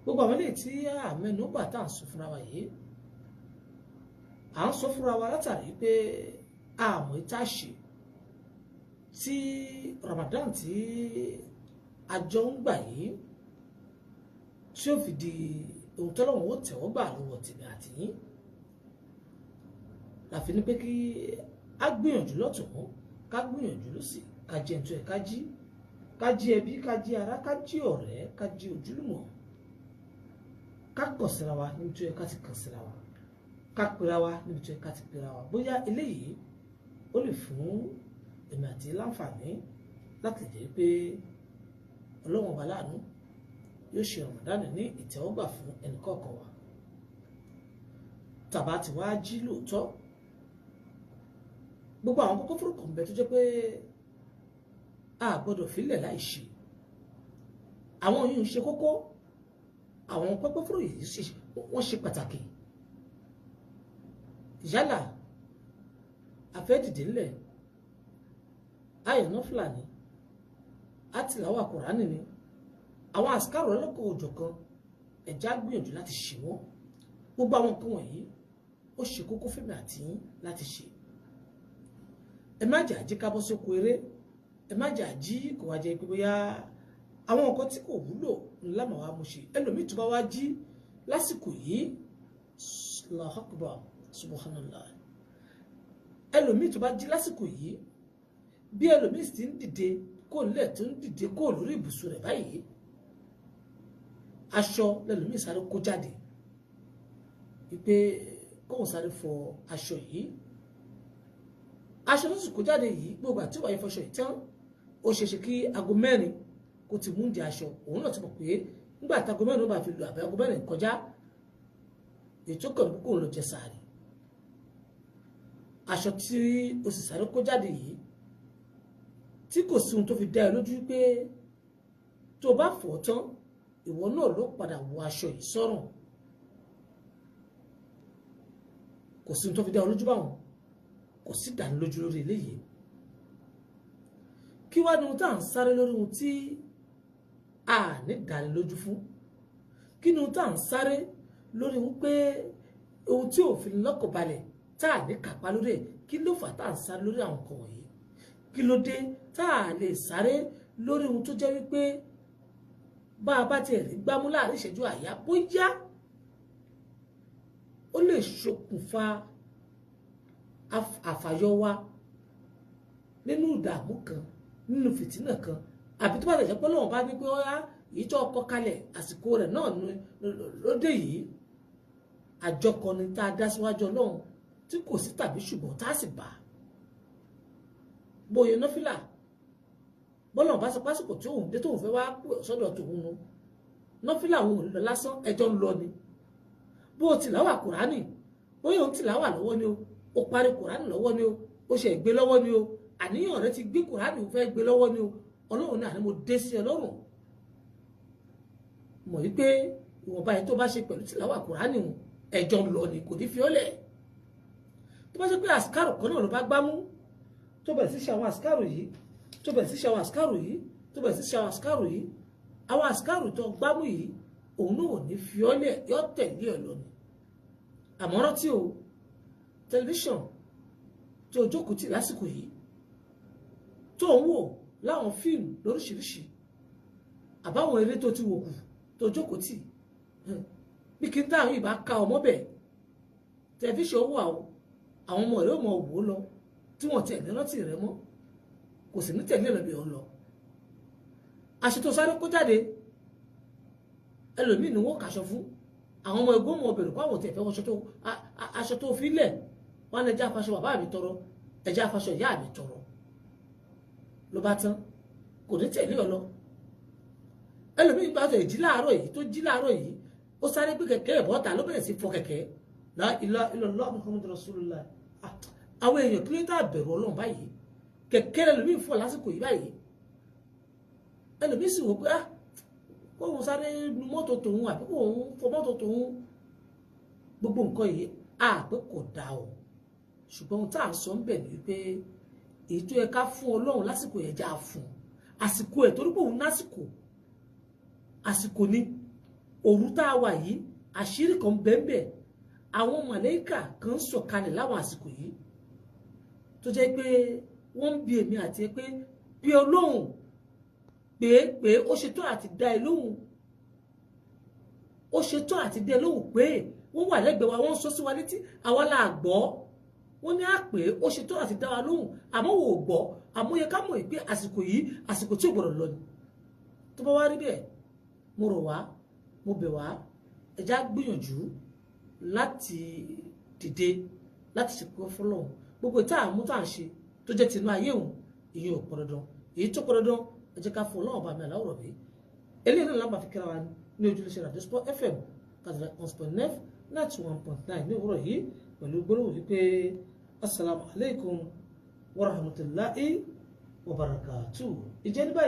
Gbogbo àwọn eléyìí tí àmẹnubà tá à ń sọ fúnra wa yìí, à ń sọ fúnra wa látàrí pé àmọ́ ìta ṣe tí Ramadan tí àjọ ń gbà yìí tí ó fi di ohun tọ́lọ́run ó tẹ̀wọ́ gbà lọ́wọ́ tèmi àti yín, láfi ní pé kí á gbìyànjú lọ́tún, ká gbìyànjú lọ́sì, ká jẹ́ nítorí ká jí, ká jí ẹbí, ká jí ará, ká jí ọ̀rẹ́, ká jí ojúlùmọ̀, ká kàn síra wa níbi tó yẹ ká ti kàn síra wa, ká pera wa níbi tó yẹ ká ti pera wa. Bóyá eléyìí ó lè fún èmi àti láǹfààní láti lè jẹ́ pé Ọlọ́run ọba láàánú yóò ṣe Ramadan ní ìtẹ́wọ́gbà fún ẹnìkọ̀ọ̀kan wa. Tàbá ti wá jí lóòótọ́, gbogbo àwọn kókó fúrúkọ̀ ń bẹ tó jẹ́ pé a gbọ́dọ̀ filẹ̀ láì ṣe. Àwọn yìí ń ṣe kókó, àwọn pẹ́pẹ́ fúrú yìí wọ́n ṣe pàtàkì. Yálà a fẹ́ dìde ńlẹ̀, àyànná fúlàní àtìláwà kùránì ni, àwọn àsìkárò ọlọ́kọ̀ òjọ̀kan, ẹ̀já gbìyànjú láti ṣe wọ́n. Gbogbo àwọn nǹkan wọ̀nyí ó ṣe kókó fẹ́mi àti yín láti ṣe. Ẹ má jà jí ká bọ́ sóko eré, ẹ má jà jí kò wá jẹ́ pé bóyá àwọn nǹkan tí kò wúlò ńlá màá wá mú ṣe. Ẹlòmíì tó bá wá jí lásìkò yìí, Allahu Akbar, subhanallah, ẹlòmíì tó bá jí lásìkò yìí, bí ẹlòmíì sì ń dìde kó nílẹ̀, tó ń dìde kó lórí ibùsùn rẹ̀ báyìí, aṣọ lẹlòmíì sáré kó jáde wípé kóun sáré fọ aṣọ yìí. Aṣọ tó sì kó jáde yìí, gbogbo àti wàá fọṣọ yìí tán, ó ṣeéṣe kí aago 4 kó ti mú di aṣọ. Òun náà ti mọ̀ pé nígbà tí aago 4 ó bá fi lò àbí aago 4 kọjá, ètò kan kó lọ jẹ sàárì. Aṣọ tí o sì sáré kó jáde yìí, tí kò sí ohun tó fi dá ẹ lójú pé tó bá fọ̀ tán, ìwọ náà ló padà wọ aṣọ yìí sọ́rùn. Kò sí ohun tó fi dá ọ lójú báwọn, kò sí ìdánilójú lórí eléyìí. Kí wá ní ohun tá à ń sáré lórí ohun tí a ní ìdánilójú fún? Kí ni ohun tá à ń sáré lórí ohun pé ohun tí ò fi lọ́kàn balẹ̀ tá à ní kápá lórí ẹ̀? Kí ló fà tá à ń sáré lórí àwọn nǹkan wọ̀nyí? Kí ló dé tá à lè sáré lórí ohun tó jẹ́ wípé bá a bá tiẹ̀ rí gbámú láàrin ìṣẹ́jú àyá, bóyá ó lè ṣokùnfà àfàyọ wa nínú ìdààmú kan, nínú fìtínà kan, àbí tó bá tẹ̀sẹ̀ pé Ọlọ́run bá ní pé ọ́yá èyí tó ọkọ kalẹ̀ àsìkò rẹ̀ náà lóde yìí, àjọkọ ni tá a dá síwájú Ọlọ́run tí kò sí tàbí ṣùgbọ́n tá a sì bá bóyá nọ́fìlà bọ́lá bá sọ pásìkò tí òun dé tóun fẹ́ wá pè sọ́dọ̀ tòun nu nọ́fìlà òun ò lọ lásán, ẹjọ́ ń lọ ni. Bó o tìláwà kùránì, bóyá òun tìláwà lọ́wọ́ ni o, ó parí kùránì lọ́wọ́ ni o, ó ṣe ìgbé lọ́wọ́ ni o, àníyàn rẹ ti gbé kùránì ó fẹ́ gbé lọ́wọ́ ni o, Ọlọ́run ní àní mo dé sí ẹ lọ́rùn. Mọ̀ wípé ìwọ̀nba yẹn tó bá ṣe pẹ̀lú tìláwà kùránì ẹjọ́ ń lọ ni, kò ní fi ọ́ lẹ̀. Tó bá ṣe pé àsìkárò kan náà ló bá gbámú, tó bẹ̀rẹ̀ sí ṣe àwọn àsìkárò yìí, tó bẹ̀rẹ̀ sí ṣe àwọn àsìkárò yìí, tó bẹ̀rẹ̀ sí ṣe àwọn àsìkárò yìí, àwọn àsìkárò tó gbámú yìí, òun náà ò ní fi ọ́ lẹ̀, yọ tẹ̀lé ẹ lọ ni. Àmọ́ rántí o, tẹlifíṣàn tó jókòó tì lásìkò yìí, tó ń wò láwọn fíìmù lóríṣiríṣi, àbáwọn eré tó ti wò kù tó jókòó tì, bí kí n táwọn ìbá ka ọmọ bẹ̀, tẹlifíṣàn wà o, àwọn ọmọ rẹ ò mọ wò ó lọ tí wọ́n tẹ̀ ní rántí rẹ mọ́, kò sì ní tẹ̀lé lọ bí ọ lọ. Aṣọ tó sáré kó jáde, ẹlòmíì ni wọ́n kàṣọ fún, àwọn ọmọ ẹgbẹ́ wọn bẹ̀rù pàwọn tẹ̀ fẹ́ wọṣọ tó aṣọ tó fi lẹ̀, wọn ẹjẹ́ afaṣọ bàbá mi tọrọ, ẹjẹ́ afaṣọ ìyá mi tọrọ, ló bá tán, kò ní tẹ̀lé ọ lọ. Ẹlòmíì bá tẹ̀ jí láàárọ̀ yìí, tó jí láàárọ̀ yìí, ó sáré gbé kẹ̀kẹ́ ẹ̀ bọ́ta, ló bẹ̀rẹ̀ sí fọ kẹ̀kẹ́. La ilaha illallah Muhammadu Rasulullah. Àwọn èèyàn kí ló dé àbẹ̀rù Ọlọ́run báyìí? Kẹ̀kẹ́ ẹlòmíì fọ lásìkò yìí báyìí, ẹlòmíì sì wò pé ah, kóun sáré nu mọ́tò tòun àbí kóun fọ mọ́tò tòun. Gbogbo nǹkan yìí a pé kò dáa o, ṣùgbọ́n ohun tá à ń sọ ń bẹ̀ ni wípé èyí tó yẹ ká fún Ọlọ́run lásìkò yẹn já fún àsìkò ẹ̀, torí pé òun lásìkò, àsìkò ni. Òru tá a wà yìí, àṣírí kan bẹ́ẹ̀nbẹ́ẹ̀, àwọn màlẹ́kà kan ń sọ̀kalẹ̀ láwọn àsìkò yìí tó jẹ́ pé wọ́n ń bi èmi àti ẹ pé bí Ọlọ́hun pé pé ó ṣetán àti dá ẹ lóhùn, ó ṣetán àti dá ẹ lóhùn, pé wọ́n wà lẹ́gbẹ̀ẹ́ wa, wọ́n ń sọ sí wa létí, àwa la gbọ́. Wọ́n ní àpè ó ṣetán àti dá wa lóhùn, àmọ́ wò ó gbọ́. Àmọ́ yẹ ká mọ̀ pé àsìkò yìí, àsìkò tí ò gbọ́dọ̀ lọ ni. Tó bá wá rí bẹ́ẹ̀, mo rọ̀ wá, mo bẹ̀ wá, ẹ já gbìyànjú láti dìde láti ṣe fọlọ́hún. Gbogbo ìta àmú tá à ń ṣe tó jẹ́ tinú ayé òun, ìyẹn ò pọn dandan. Èyí tó pọn dandan, ẹ jẹ́ ká fún Ọlọ́run bá mi àláwọ̀rọ̀ bí eléyìí náà lábàá fi kíra wa ní ojúlẹ̀ṣẹ̀ Radio Sport FM 91.9, 91.9 ní òwúrọ̀ yìí pẹ̀lú gbólóhùn wípé asalaamu alaykum wa rahmatulahi wa barakatuh. Ìjẹ́ ní báyìí.